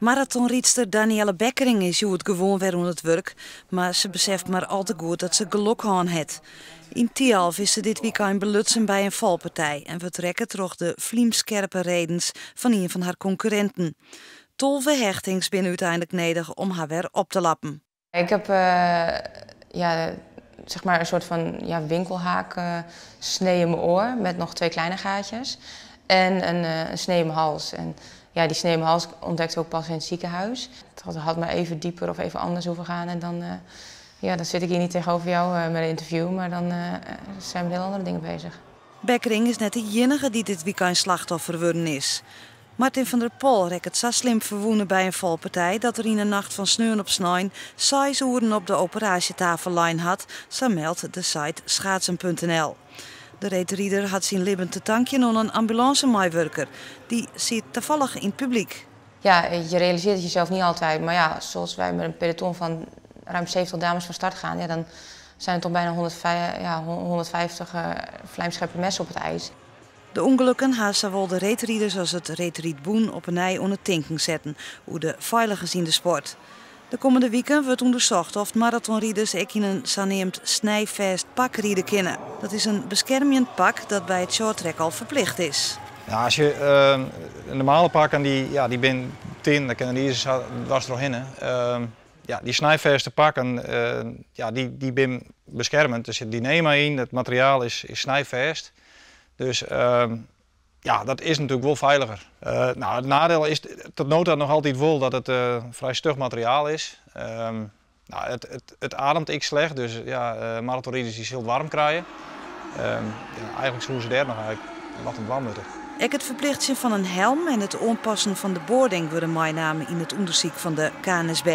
Maratonrydster Daniëlle Bekkering is hjoed gewoan wer oan it wurk, mar se beseft mar al te goed dat se gelok hân hat. Yn Thialf is se dit wykein belutsen by in falpartij en wurdt rekke troch de flymskerpe redens fan ien fan har konkurrinten. 12 hechtings binne úteinlik nedich om har wer op te lappen. Ik heb ja, zeg maar een soort van, ja, winkelhaak snee in mijn oor met nog twee kleine gaatjes. En een snee in mijn hals. En ja, die snee in mijn hals ontdekte ik ook pas in het ziekenhuis. Het had maar even dieper of even anders hoeven gaan. En dan, ja, dan zit ik hier niet tegenover jou met een interview, maar dan zijn we met heel andere dingen bezig. Bekkering is net de iennige dy't dit wykein slachtoffer wurden is. Martin van der Pol rekket sa slim ferwûne by in falpartij dat er yn 'e nacht fan sneon op snein 6 oeren op de operaasjetafel lein hat, sa meldt de site schaatsen.nl. De reedrider hat syn libben te tankjen oan in ambulânsemeiwurker. Dy siet tafallich yn it publyk. Ja, je realiseert het jezelf niet altijd. Maar ja, zoals wij met een peloton van ruim 70 dames van start gaan, ja, dan zijn er toch bijna 105, ja, 150 vlijmscherpe messen op het ijs. De ûngelokken ha sawol de reedriders as it reedrydbûn op 'e nij oan it tinken setten oer de feiligens yn de sport. De kommende wiken wurdt ûndersocht oft maratonriders ek yn in saneamd snijfêst pak ride kinne. Dat is in beskermjend pak dat by it shorttrack al ferplicht is. Ja, as je normale pakken, dy, ja, dy binne tin, dêr kinne de izers dwers trochhinne. Ja, dy snijfêste pakken, ja, dy binne beskermend. Der sit Dyneema yn, it materiaal is snijfêst. Dus ja, dat is natuerlik wol feiliger. No, it neidiel is tot no ta noch altyd wol dat it frij stug materiaal is. No, it ademt ek slecht, dus ja, maratonriders dy sille it waarm krije. Ja, eigentlik soene se dêr noch eigentlik wat oan dwaan moatte. Ek it ferplichtsjen fan in helm en it oanpassen fan de boarding wurde meinaam yn it ûndersyk fan de KNSB.